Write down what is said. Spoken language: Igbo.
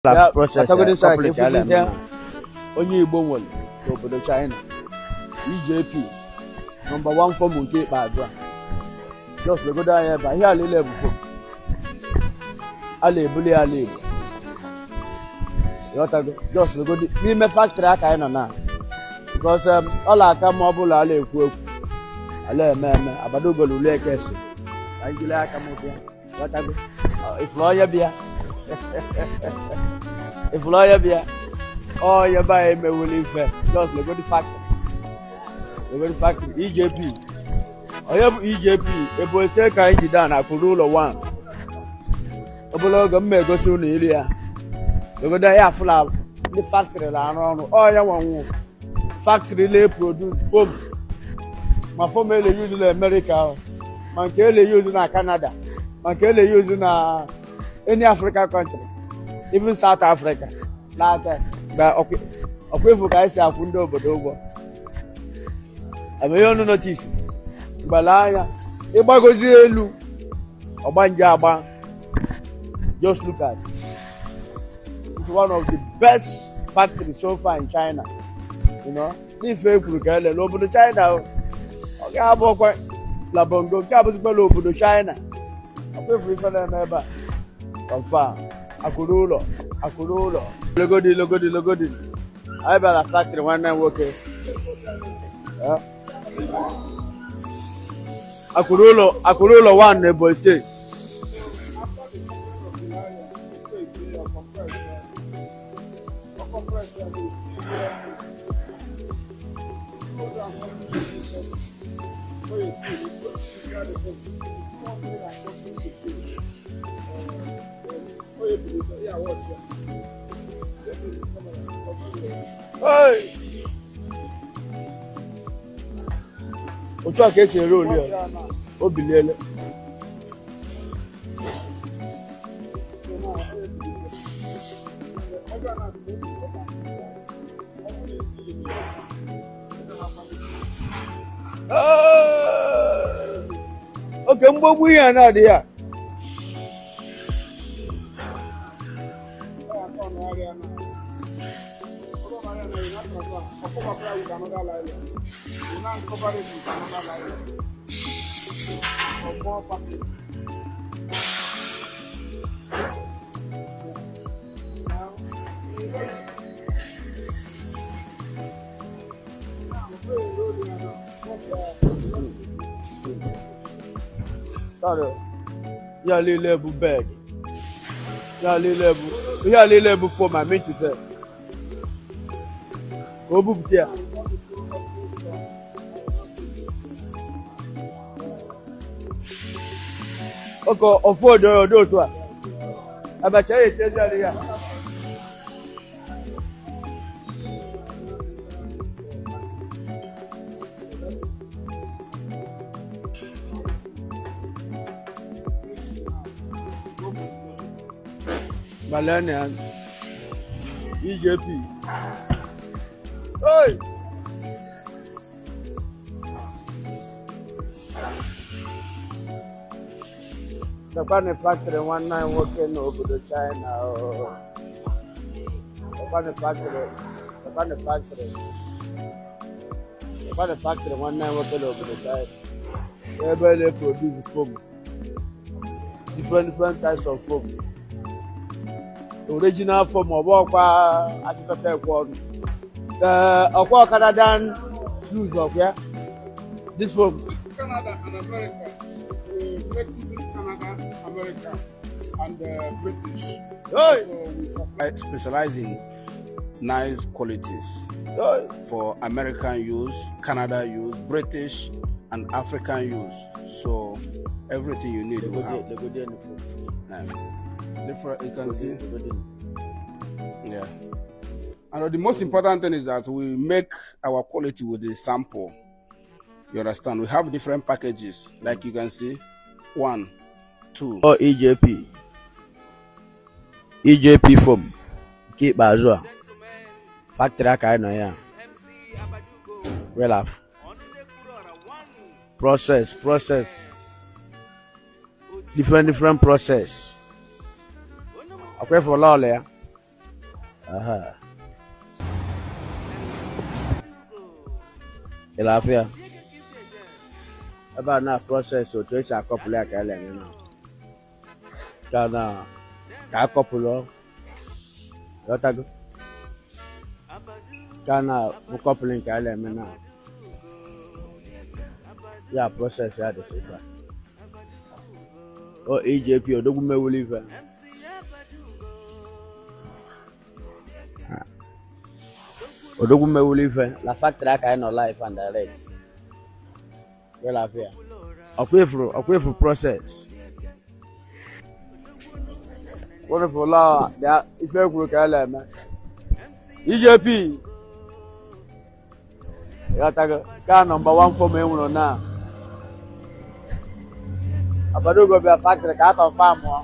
Ya process batagoro inside ka complete ala efufu ihe eme. Onye Igbo nwere n'obodo China, EJP number 1 foam nke ikpeazụ a. Just legodo anya ebe a, ihe a niile bụ foam a na-ebuli ala Igbo, ịghọtago? Just legodo n'ime factory aka anyị nọ na, because ọ na-aka ma ọ bụla a na-ekwu ekwu ala eme eme abadogolu ule ekesi ka anyị jiri aka m bịa, ịghọtago? Ifuru onye bịa, ifuru onye bịa, onye be anyị emewuli ife. Just legodi factory, legodi factory EJP. Onye bụ EJP Ebonyi State ka anyị jide a na akụrụ ụlọ 1. Obere oge m ma egosi unu iri ya. Legodo ya, afụla ndị factory na-arụ ọrụ. Onye nwanwụ factory na-eproduce foam, ma foam ele use na America ahụ, ma nke ele use na Canada, ma nke ele use na any African country, even South Africa. N'aka mgbe ọkwa efu ka anyị si akwụ ndị obodo ụgwọ eme ihe ọnụ notice mgbele anya ịgbagozi elu ọgbanje agba. Just look at, it's one of the best factories so far in China. N'ife ekwuru ka ele n'obodo China o. Ọ ga-abụ ọkwa labongo nke abụzikwa n'obodo China. Ọkwa efu ife na-eme ebe a, confirm. Akụrụ ụlọ, akụrụ ụlọ. Logodi, logodi, logodi. Anyị bịara factory nwanne m nwoke. Eh? Akụrụ ụlọ, akụrụ ụlọ 1 na Ebonyi State. After the lion, you compress, compress, you go down, so you see, you put the thing, 240. Oh, you believe, yeah, what? Hey! Otu a ka esi ere oli ya, o biliele. Hey! Oke mgbogbu ihe a na-adị ya. Sorry. Ya niile bụ bed. Ya niile bụ, ihe a niile bụ foam, I mean to say. Ka o bupụta ya. Oke ofu odo odo otu a. Abacha ya echezi adịghị ya. Malenian EJP. Hey! Lekwanụ factory nwanne anyị nwoke n'obodo China. Oo. Lekwanụ factory, lekwanụ factory, lekwanụ factory nwanne anyị nwoke n'obodo China. Ebe na-eproduce foam. Different different types of foam. Original foam, ọ bụ ọkwa achịkọta ekwe ọnụ. Ee, ọkwa Canadian use ọkwa ya. This foam. Canada and America. We make Canada, America, and British. Hey! So we supply I specialize in nice qualities Hey! For American use, Canada use, British, and African use. So everything you need, we have. Legodi ni foam. Different, you can see. Legodi. Yeah. And the most important thing is that we make our quality with the sample. You understand? We have different packages, like you can see, one, two. Ọ EJP. EJP foam nke ikpeazụ a. Factory aka anyị nọ ya. Relaf. Process, process. Different different process. Ọkwa ịfụla ọla ya. Aha. Ị na-afụ ya ebe a na process otu esi akọpụlụ ya ka a na-eme na ka na ka akọpụlụ, ghọtago? Ka na bụ coupling ka a na-eme na ya, process ya dịsị ebe a. O EJP odogwu mewuli ife. Odogwu mewuli ife na factory aka anyị nọ live and direct. Welafia ọkwa ifuru, ọkwa ifuru process wonderful law ya ife kwuru ka a na-eme. EJP, ịghọtago? Ka number one foam enwere na Abadogo bịa factory ka a confirm ọ.